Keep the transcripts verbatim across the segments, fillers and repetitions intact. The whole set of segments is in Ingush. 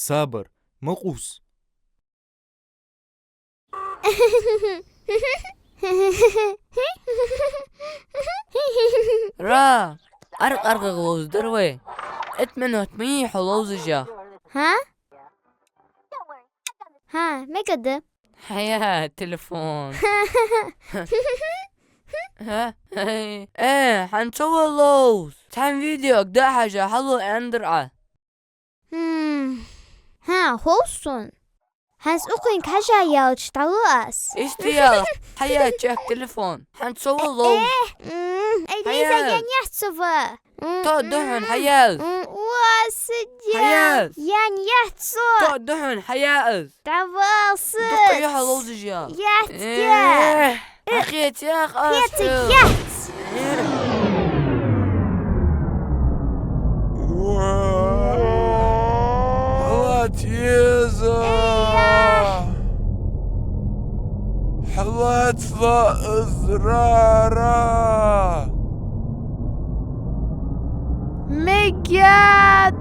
Сабар, ма къувса. Ра, аркъ-аркъагӀа ловзадар вай. Итт минот ма йий хьо ловзаш, яхаш. ХӀа? ХӀа, мегаргда. Хьая телефон. ХӀа? Э, хӀанз цо валлалц. Цхьан видеога дӀахьажа хьалу аьннадар Ӏа. Хм. ХӀа, хов сона. ХӀанз укхунга хьажа яьлча дӀалу аз. Иштта яла, хьая чӀоагӀа телефон. ХӀанз цо валлалц. Э, м, ай, хьая. Лиза, я нехь цо ва. М, то духьун, м, хьая. М, о, сидя. Хьая. Я нехь цо. То духьун, хьая аз. Давал сыц. Дукха юхьа ловзаш я. Яц э, я. Э, хетех аш. Хетех, яц. Э. Хьалат еза. Э, я. Хьалат ва израра. Мегат.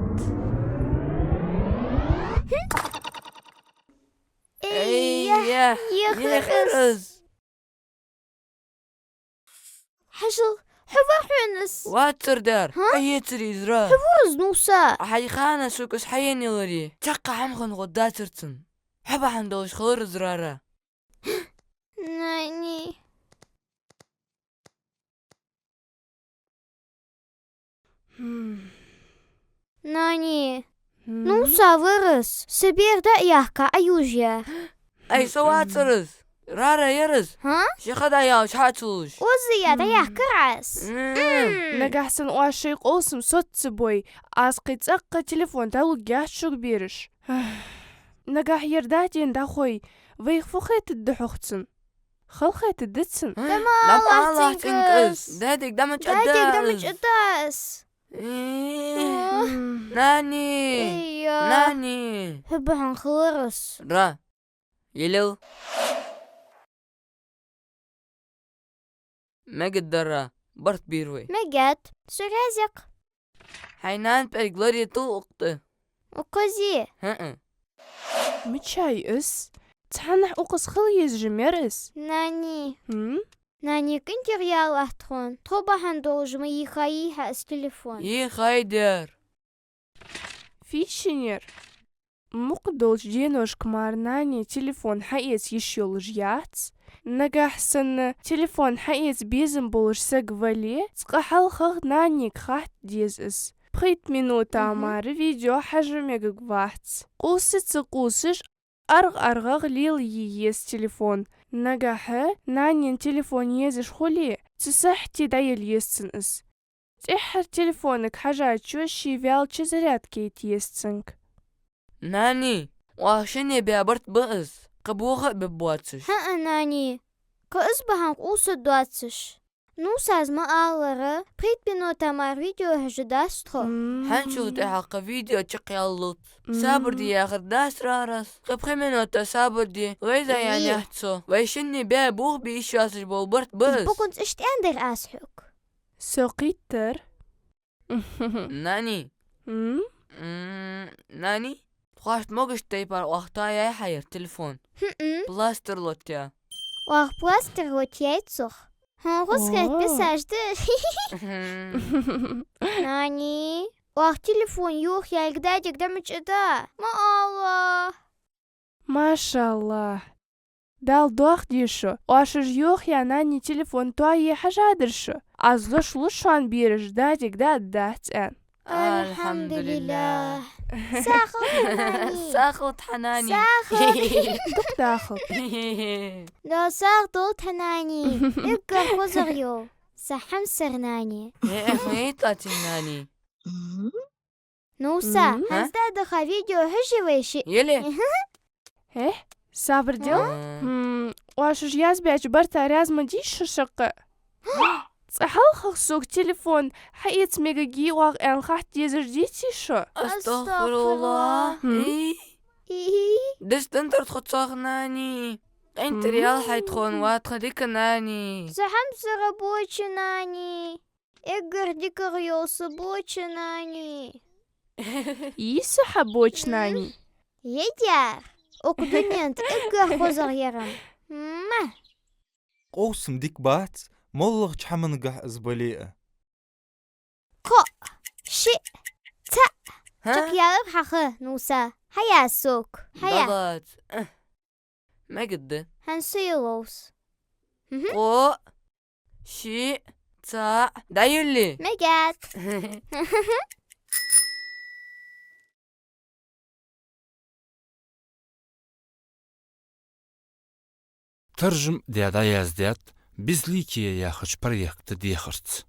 Эй, эй, я, я, ехар из. Хьажал, хьо ва хьона из? Вацар дар. ХӀа? Хьо ецар изра. Хьо ва из, Нувса? Хьай хана шук из хьаенна яларе. Цхьаккха хӀама хинна гӀо дацар цун. Хьо бахьан долаш хилар израра. Нани. Хм. Нани. Хм? Нувса вар из, са бер дӀаяхка Ӏаюжа яр. Ай, со вацар из. Рара яр из. ХӀа? Ши ха дӀаяьлча хьа ца луш. Оза я дӀаяхкар аз. М. М. Нагахь санна оаш шоай къовсам соццабой, аз кхы цӀаккха телефон дӀалургьяц шуга, бераш. Нагахь ер дадена дӀахой, вайх фу хетаргда хьох цун? Хала хетаргда цун? М? Дама Аллахь цӀенка из. Дадига дама чӀоагӀа да из. Дадига дама чӀоагӀа да из. Э. Нани! Эй, я. Нани! Хьо бахьан хилар из. Ра. Елел. Мегат дар, барт бир вай. Мегат. Со раьза я-кх. Хьай нана пӀелг ларъе тул укх тӀа. Укхаза? ХӀаа. Мичай из? Цхьаннахьа укхаза хила езаш мара из? Нани. Хм? Нани, кӀантий яла атта хьона? Тхо бахьан долаш ма йийхай хьа из телефон. Йийхай дер. Фийшинер. Мукъа долча деношка мара нани телефон хьаэца йиш йолаш яц. Нагахь санна телефон хьаэца безам болаш саг вале, цкъа хьалхагӀа нанега хатта деза из. Пхийтта минута мара видео хьажа мегарг вац. Къувса ца къувсаш, аргӀа-аргӀагӀа лелае еза телефон. Нагахь нанен телефон езаш хуле, цу сахьте дӀаяла еза цунна из. ТӀеххьара телефонага хьажача, ше ваьлча зарядка яйта еза цунга. Нани, оаха шинне баь барт ба из, кхы боха а бергбоацаш. ХӀаа, нани, кхы из бахьан къувсаргдоацаш. Нувсас ма аллара, пхийтта минута мара видео хьожаргдац тхо. М. ХӀанзчул тӀехьагӀа кхы видео чакхъяллалца. М. Сабар де яхар дац Рарас. Кхы пхи минута сабар де, вайза я нехь цо. Вай шинне баь бохабе йиш йоацаш бола барт ба из. Бокъонца иштта аьннадар аз хьога. Со кхийттар. Нани. М? М, нани? Тхоашта могаш тайпара оаха тоаяьй хьа ер телефон? ХӀаа. Пластырь лотаяь. Оаха пластырь лотаяьй цох? ХӀаа, хоза хет, писаш да. Нани, оаха телефон йохаялга дадига дама чӀоагӀа да? Ма аллара. Машаллахь! Дала дохаде шо, оаш уж йохаяь нанен телефон тоае хьажадар шо. Аз лош лу шоана, бераш, дадига дӀааргдац аьнна. Альхьамдулиллахь. Сагот, нани. Сагот, хьа нани. Сагот. Дукха дахалда. Да, сагот, хьа нани. Эггара хозагӀа йола са хьамсара нани. Э, э, хӀаьта, нани. Нувса, хӀанз дӀадаха видео хьожаргда вай шиъ? Еле? Хе, сабар де. Хм, оаш уж язбаьча барта раьза ма дий шо шаккха. Цкъа хьалхагӀа сога телефон хьаэца мегаргьий оаха аьнна хатта дезаш деций шо? Астагфируллахь. Хм? Дестан тар тхо цох, нани. КъинтӀера ял хьай тхона, ва тха дика нани. Са хьамсара боча, нани. Эггара дикагӀа йола са боча, нани. Йий са хьа боча, нани? Е дер, укх дунен тӀа эггара хозагӀа яр-м. Ма. Къовсам дика бац, моллагӀча хӀамангахьа из бале а. Кхоъ, шиъ, цаӀ. ХӀа? Чакхъяьлар хьа ха, Нуса. Хьаяс сок. Хьая. Дац. Э. Мегаргда. ХӀанз со йолаш. Мгм. Кхоъ, шиъ, цаӀ. ДӀайолале. Мегаргда. Таржам даь дӀаяздаьд «Безликие» яхача проекта дехарца.